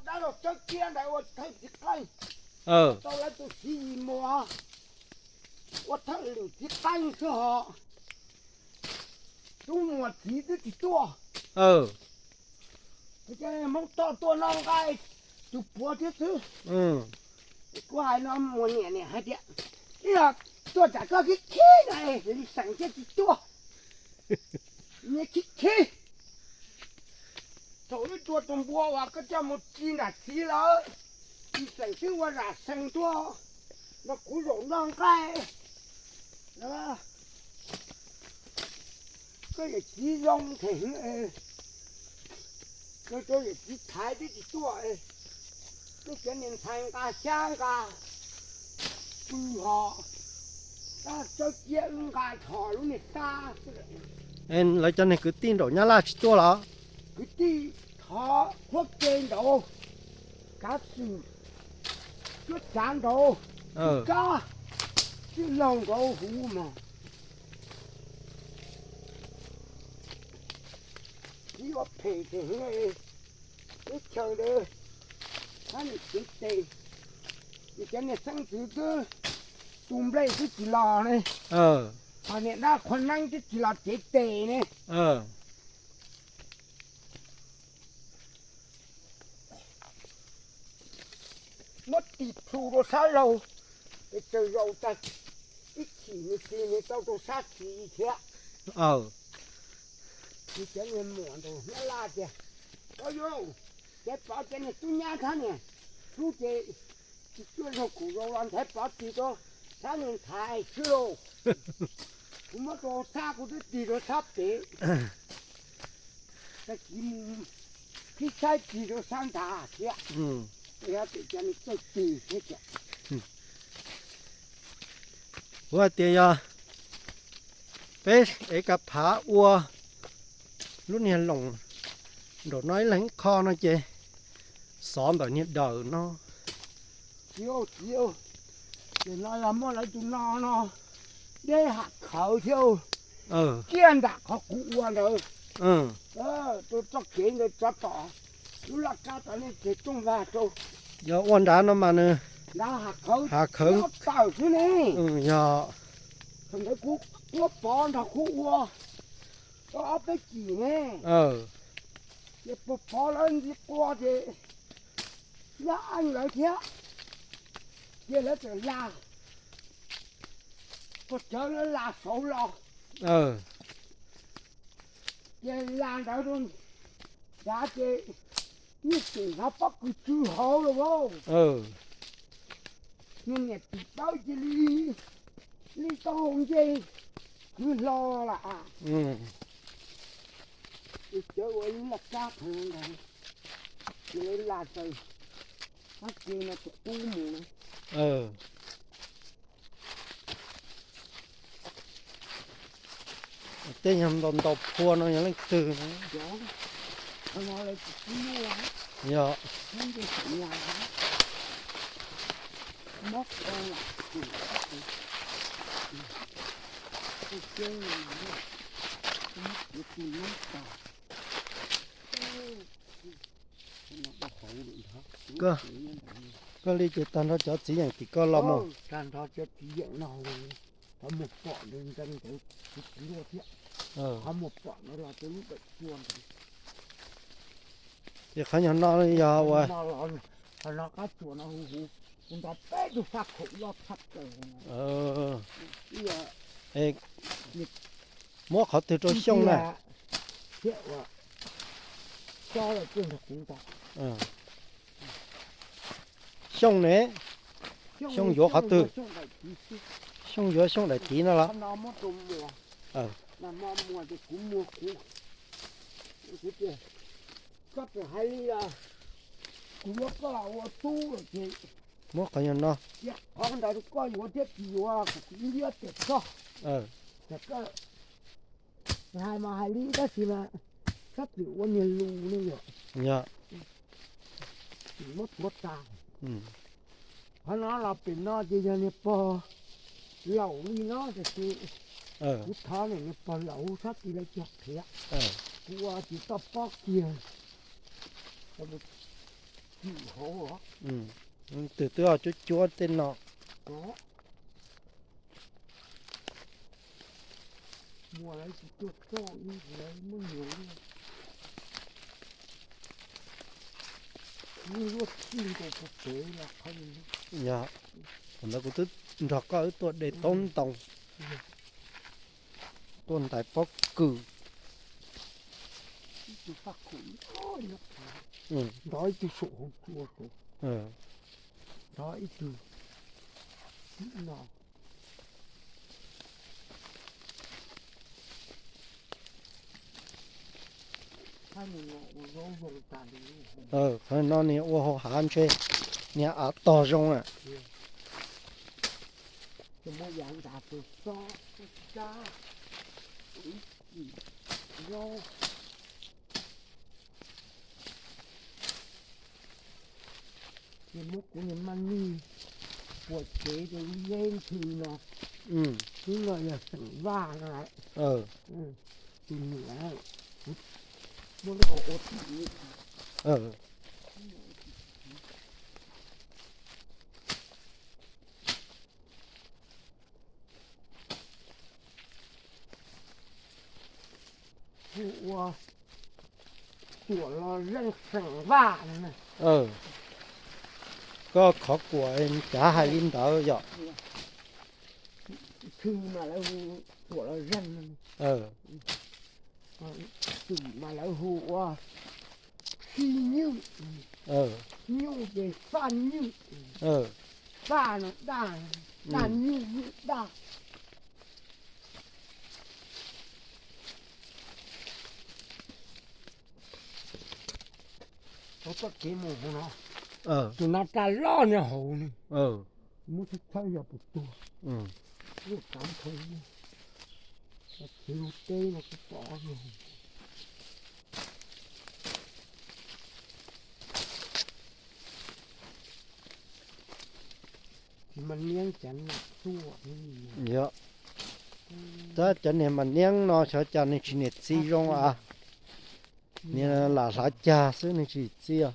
Dab laug Tsawb Kiab ntawd ua thawj txiv qeej, tau lawv tus Xiv Yis Muas ua thawj lwm txiv qeej xwb hos. Tub Muas txiv twb tsis tuaj. Hmoob Thoj tuaj noj nqaij tus puav thiab xwb. Kuv hais no Muas niam niam hais tias, ib yam tuaj tsam koj khib khib no li seem thiaj tsis tuaj. Niag khib khib. Thaum wb tua tus npua uas koj coj mus ci nram txiv lawm, tsis txawm twb ua zam sees tuaj nrog kuv zaum noj nqaij. Koj yawm txiv zoo them, koj yawm txiv thaiv twb tsis tuaj, koj cov niag ntxhais nqa xyab nqa pw hos, tab Tsawb Kiab wb nqa dhos lub niag xab. Lawv cov niag kwv tij nraum Nyab Laj tsis tuaj los? Kwv tij thov qhuab ke nraud, kav xwm cuab tsav nraud, kab tij laug nraud huv mas txiv ua phem ces teb chaws ntawd hab nws cev tes, nws cov niag xeeb ntxwv twb tu nplej twb tsis los ne, hos niam dab qhua neeb twb tsis los cev tes ne. Muab tis plhu rau sab laug, es tsaws zaus tag ib chim nws tis nws tau rau sab tid thiab. Nws cov niag muam nraug Nyab Laj tias, Pov yau, Ntxhais Pov cov niag tub nyab thab niam, hlub ces tsis cuaj zaug kaum zaus los Ntxhais Pov tis rau sab niag ntxhais xwb lauj. Kuv muab rau sab, kuv twb tis rau sab pem, tag kis mus qhib saib tis rau sab nrad thiab. Yog tias cov niag txawj tis thiab. Kuv hais tias yog peb ev ka phav ua lub niag loos nraum no ib leeg ib qho no ces xov ntawm niag dawm no. Txiv, txiv, ces no yog muaj lawv tus no no deb ham khawv thiab, ciaj nram qhov kuv ua ntawd, rau txoj kev ntawd tsov tom lub laj kab tom nej ces rooj vag rau. Yog ua nrad no mas nws nrad ham khawv, ham khawv tawm xwb ne. Yog thaum ntawd kuv muab Pov nrog kuv ua tau ob peb chim ne, ces Pov lawv ntxiv qua ces Nyab Eej lawv thiab, ces lawv txawm la, Pov cawv lawv la saud los, ces la ntawd rau nrad ces nej tseem hnov pob kws tsw hauv los. Niag niam tim pawb cia li, li tau nce kwv hlo lawm. Cawv ua ib laj kab qhov ntawd, ces lawv la tsaws qab ke no thaum ub mus na. Tej nyuag ntaus ntaus phua no yog leej twg? Yog, koj li ces tag nrho cov txiv yeem tim koj los mus. Tag nrho cov txiv yeem no, qhov muag pom ntawd ntxeev ntawd kuv tsis luaj thiab. Qhov muag pom ntawd los rau lub dawm tsua ntawd. Ces qhov nyuag no yog ua, qhov no qab tsuas no huv huv, kuv nrog peb tug faj khaum loj tshaj plaws. Muab qhov twg rau Xyooj na? Thiab ua, Xyooj ne, Xyooj yuav qhov twg? Xyooj yuav Xyooj daim tiv no los? Koj tseem hais li, kuv yuav koj ua tub lawm ces muab qhov nyuag no, qhov ntawd koj yuav thiab tsis yuav kuv liab tiag txog. Hais mas hais li tab sis mas txhob txwm ua niag lus ne yom. Muab tuav tas. Qhov no los pem no ces yog niag pog laus li no tiam sis kuv thov niag pog laus hu sab tid lawv cog qhiav, kuv ua tsis tau pob kiag. Twm hauv os. Twm twb ho cuab cuab tej no. Muaj lawv tsis tuaj txog ib lawv muab nyias luaj. Ib luaj txij nkaus puag pem los qhov. Yog, thaum ntawd kuv twb nrog koj wb tuaj de taub ntoo, tuaj ntais pob kws. Ib tug faj khum, nrog ib tug saum hauv tsua, nrog ib tug no. Qhov no niag ua hauv hav ntshe niag av tog zoo na. Ces muab kuv niag maj nij puam cev rau lub zeb ntxhw no. Lub no yog xeem Vaj no. Tus niam, muab lub hauv ua tim. Hu ua Tuam Los Zeej xeem Vaj no. Koj khov kuam cav hais li ntawd yom. Ntxhw mas lawv hu Tuam Los Zeej, twm mas lawv hu ua Xib Nyuj, Nyuj ces Faj Nyuj, Faj no daj, daj Nyuj, Nyuj daj. Txoj kev mus hauv no, tus no raj loj nyob hauv ne, muab tshawb tshawb yog puas tuag. Lub tav thoo, kev mus teb no kuv pom os. Tsis mas niab cas nam tuaj. Yog, tab cov niag mas niab no xyov cas nws tsis niam txiv zoo as. Niag lam hlav cag xwb nws tsis txiv.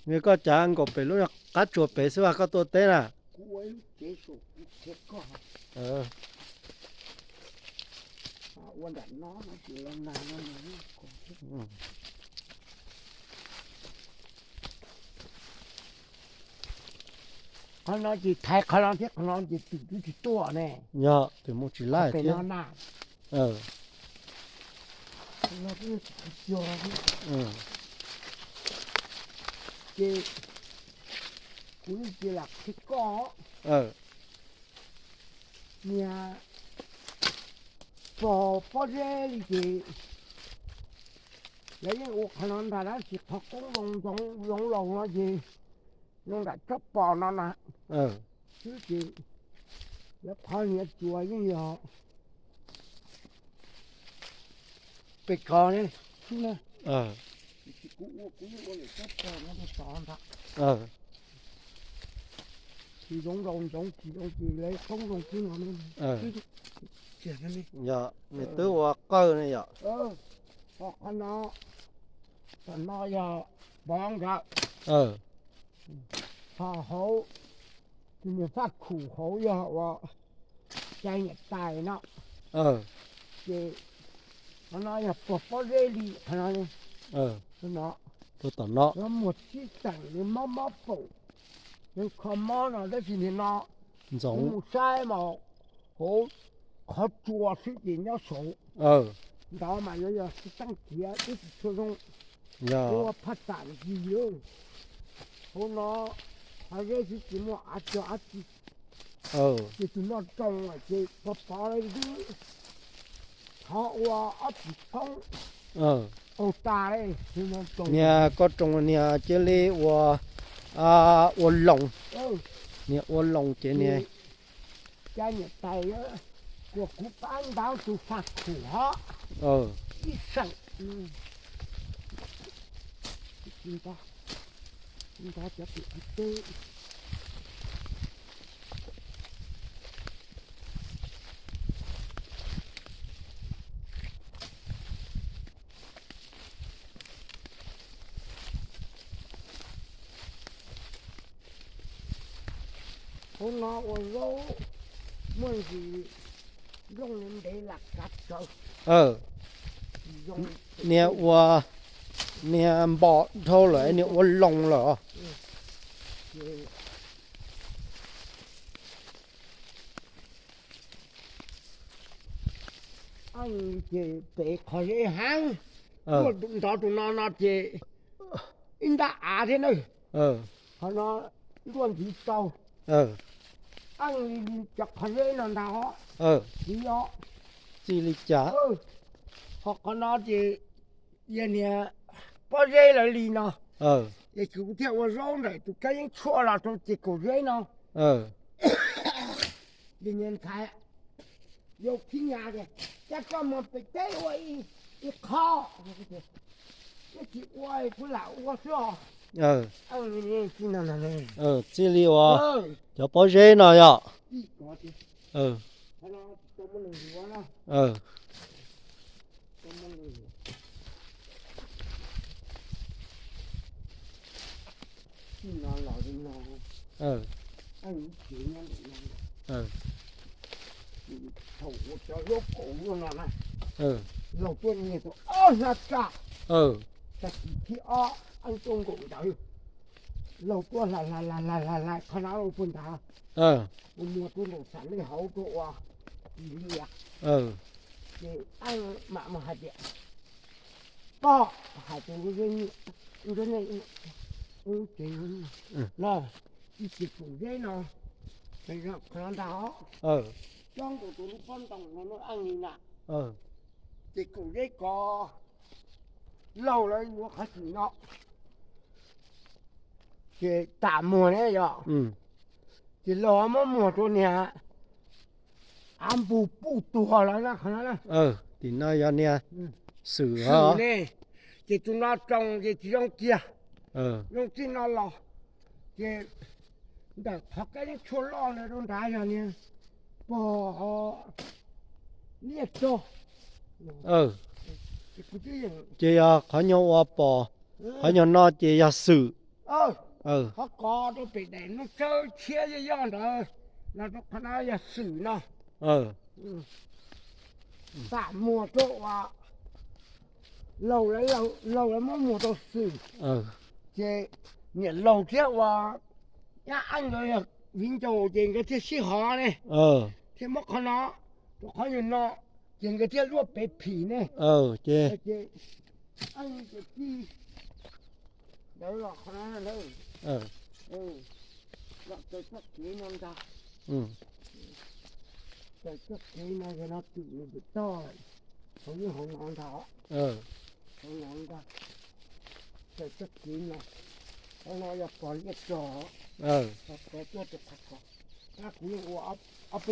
Nws koj cav nkaum pem lub qab tsuas pem xwb vas koj tuaj teb na. Qhov no ces thaiv qhov no thiab qhov no ces twm twb tsis tuaj ne. Yog twm mus tsis laij thiab. Ces kuv cia lam qhia koj, niag pog pob zeb li ces lawv yeej ua qhov no ntag tab sis qhov qoob loo ntxoov zoov laus no ces zoo nram tsob pos no na. Xwb ces lawv qhov niag tsuas yeej yog pem kos ne, xwb na. Kuv ua kuv yeej ua niam tsob pos no rau tod ntag. Tsis zoov laus ntxoov tsis zoo ces lawv qoob loo xwb no. Yog nws twb ua qawj ne yom. Ho qhov no, qhov no yog pov nkawd. Ho hauv, tus niag faj khum hauv yog uas cai niam tais no. Ces qhov no yog pog pob zeb li qhov no. Tom no muag tsib teem li mob mob paum, kho mob no tab sis niag no kuv mus saib mas hauv qhov tsua xwb ces nyob saud. Ntawd mas yuav yog xib teeb kiav ib tsis tshua zoo. Ua phaj tam ntsis hauv no, qhov zeb xwb tsis muaj av cog av tsi. Ces tus no tsoo ces pov pov li ntawd, thov ua ob tsis koob ua tas li. Niag koj tsoo niag cia li ua, ua loo, niag ua loo ces niag cai niam tais, kuas kuv pab ntaub tus faj khum hov ib seem. Ntaub cov tim teb. Hauv no ua zaub, muaj ntsis nplooj ntev lam kav tsawv. Niag ua, niag npom dhau lawm, niag ua loo lawm. Ces pem qhov zeb heev, nrov tus no no ces ib ntab av thiab na. Qhov no ntuaj ntxiv tau. Aj li cov qhov zeb no ntag os. Txiv os. Txij li cas? Ho qhov no ces yog niag pob zeb lawv li no. Ces kuv thiaj ua zaub ntawm tus kab yeeb tshuaj los rau ces kaum zeb no. Ces niag ntxhais yau khib nyas tias, cas koj mus pem teb ua ib qho, tsis ua kuv lam ua xwb os. Txij li uas cov pob zeb no yom. Thaum ua cov zaub kaum luaj no na, laug tuaj nyiag tau ob hnab tsaj, tag kis thib ob eeb tuaj nkaum ntawd, laug tuaj hlais hlais hlais hlais hlais qhov no ua puag nrad, ua muag rau nraum sam lej hauv rau ua tis lias. Ces eeb mam mus hais tias, koj hais rau lub zeb, lub zeb, lub tsev no, ib tsis kaum zeb no, qhov no ntag os. Coob nkaus tus lub pob ntoo no eeb li na. Ces kaum zeb ko laug lawv yuav qhov twg no, ces tam muag ne yom, ces laug muab muag rau niag av npug puj tuag lawm na qhov no. Tim no yog niag xwm ne, ces tus no tsoo ces tsis zoo kiag, zoo txij no los, ces ntawm qhov kab yeeb tshuaj loj ntawd rau nrad yog niag pog liaj rog. Ces yog qhov nyuag ua pom, qhov nyuag no ces yog xwm. Qhov kov rau pem daim no tsawb tshiab yoj yoj ntawd, los rau qhov no yog xwm no. Tam muag rau uas laug, laug lawv muab muag rau xwm, ces niam laug thiab uas nyab eeb nkawd yog viv ncaus ces nkawd thiaj sib hov ne, thiaj muab qhov no rau qhov nyuag no, ces nkawd thiaj luaj pem phim ne. Ces eeb ces tij ntawd los qhov no, los txawv txoj kev no ntag. Txawv txoj kev no yog no twm nws pem toj, hauv yeej hauv no ntag. Hauv no ntag. Txawv txoj kev no, hauv no yog pog liaj rog, pog tuaj rau qhov ko. Tab kuv yeej ua ob peb